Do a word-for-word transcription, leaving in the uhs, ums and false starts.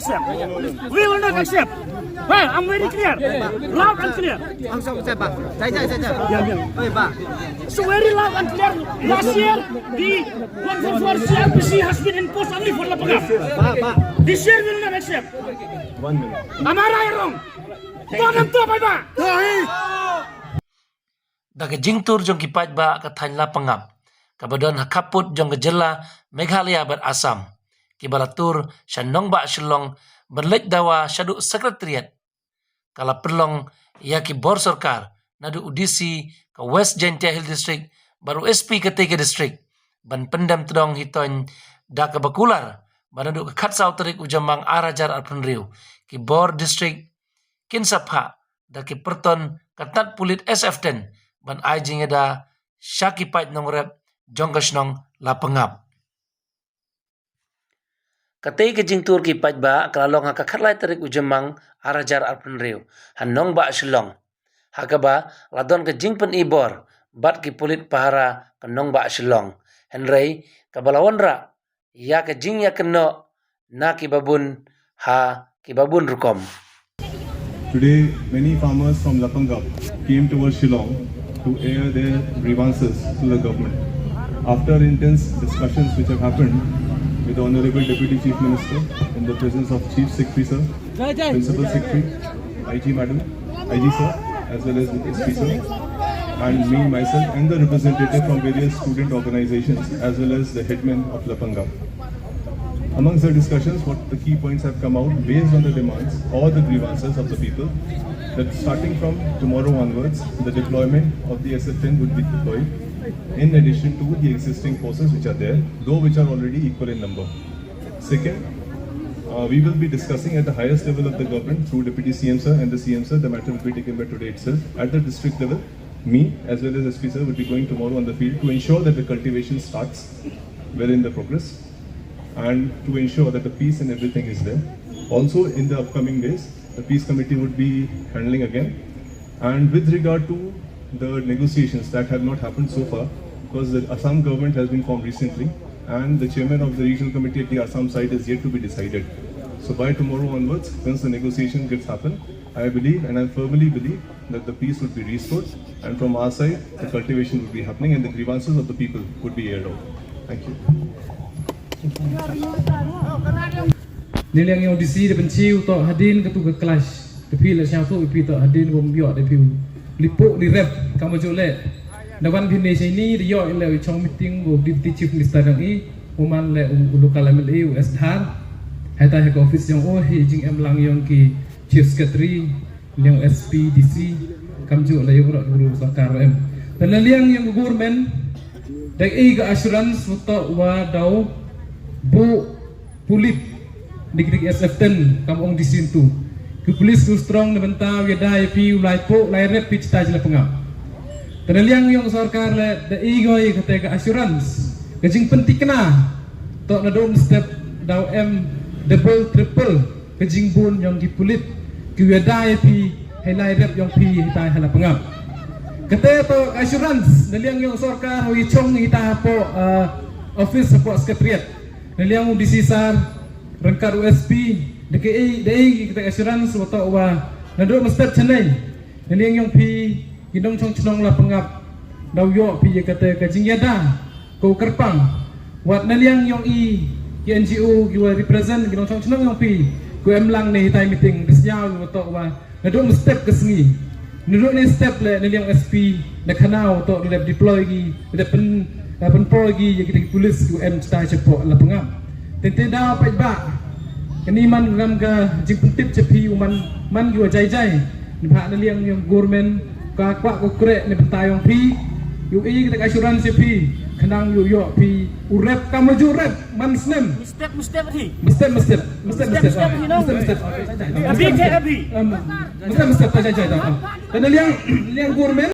accept. We will not accept. Well, I'm very clear. Loud and clear. Ang sa sa ba. Sa sa sa sa. Yeah, yeah. Oi ba. So very loud and clear. Last year, the one four four C R P C has been imposed only for Lapangap. Ba ba. This year we will not accept. One minute. Am I right or wrong? Don't am to ba ba. Da ka jingtur jong ki paidbah ka thaiñ Lapangap, kaba don ha khappud jong ka jylla Meghalaya bad Assam, kiba la tur sha nongbah Shillong ban leit dawa shaduh Secretariat, ka la pynlong ïa ki bor sorkar, naduh u D C ka West Jaintia Hills District bad u S P katei ka district, ban pyndem tdong hi toiñ da kaba kular ba naduh ka khatsaw tarik u Jymmang ar hajar arphew hynriew, ki bor district kin sa phah da ki pyrton ka tnat pulit S F ten ban ai jingïada sha ki paid nongrep jong ka shnong Lapangap. Katei ka jingtur ki paidbah ka la long ha ka khatlai tarik u Jymmang ar hajar arphew hynriew ha nongbah Shillong, ha kaba la don ka jingpyni bor bad ki pulit pahara ka nongbah Shillong, hynrei kaba la wanrah ïa ka jingïakynnoh na kiba bun ha kiba bun rukom. Today, many farmers from Lapangap came towards Shillong to air their grievances to the government. After intense discussions which have happened with the Honorable Deputy Chief Minister in the presence of Chief Secretary Sir, Principal Secretary, I G Madam, I G Sir, as well as with S P Sir, and me myself and the representative from various student organizations as well as the headman of Lapangap. Amongst the discussions, what the key points have come out based on the demands or the grievances of the people, that starting from tomorrow onwards, the deployment of the S F ten would be deployed in addition to the existing forces which are there, though which are already equal in number. Second, uh, we will be discussing at the highest level of the government through Deputy C M Sir and the C M Sir. The matter will be taken by today itself at the district level. Me, as well as S P Sir, will be going tomorrow on the field to ensure that the cultivation starts well in the progress and to ensure that the peace and everything is there. Also, in the upcoming days, the peace committee would be handling again. And with regard to the negotiations that have not happened so far, because the Assam government has been formed recently, and the chairman of the regional committee at the Assam side is yet to be decided. So by tomorrow onwards, once the negotiation gets happen, I believe and I firmly believe that the peace would be restored, and from our side, the cultivation would be happening and the grievances of the people would be aired out. Thank you. Naliang ïong D C da pynchiw to hadin katu ka clash. Te phi la sñiawthuh phi to hadin bym ïoh da phi li puh li rep kam ju le. Da wan phi ne shini da ïoh le u chong meeting u Deputy Chief Minister jong i, u man le u local M L A u S Dhar. Hai ta ha ka office jong u hi jingem lang ïong ki Chief Secretary, liang S P D C, kam ju la ïong rot guru sorkar em. Te naliang ïong government da i ka assurance u to wa dau bu pulit dik dik S F ten kam ong disin tu. Ki pulis ku strong na bynta u ïada ïa phi u lai puh lai rep phi chita jila pengap. Te naliang ïong sorkar le da i goi kata ka assurance ka jingpyntikna to na dum step dau em double triple ka jingbun ïong ki pulit ki u ïada ïa phi hei lai rep ïong phi hita hala pengap. Kata to ka assurance naliang ïong sorkar u i chong hita hapo office hapo secretariat. Naliang u D C sar rengkat u S P da ka ei da ei kita assurance wa to wa na dok mestep chanai. Naliang ïong phi ki nongchong chnong la pengap dau ïoh phi ïa kata ka jingïada ko kerpang. Wat naliang ïong i ki N G O ki wa represent ki nongchong chnong ïong phi ko em lang ne hitai meeting da sñiaw wa to wa na dok mestep ka sngi. Na dok ne step le naliang S P na khanau to da dep deploy ki da dep pen da pynpoi ki ïa kita ki pulis ki em chita chapoh la pengap. Tente da pait ba kani man ngam ka jingpyntip cha phi u man man ki wa jai jai. Ni ba naliang ïong government ka kwah ko krek ni bynta ïong phi. Ïu i kita ka assurance cha phi khnang ïu ïoh phi u rep kam ju rep man snem. Mestep mestep hi. Mestep mestep mestep mestep mestep mestep. Abi ke abi. Mestep mestep ta jai jai ta. Naliang liang government.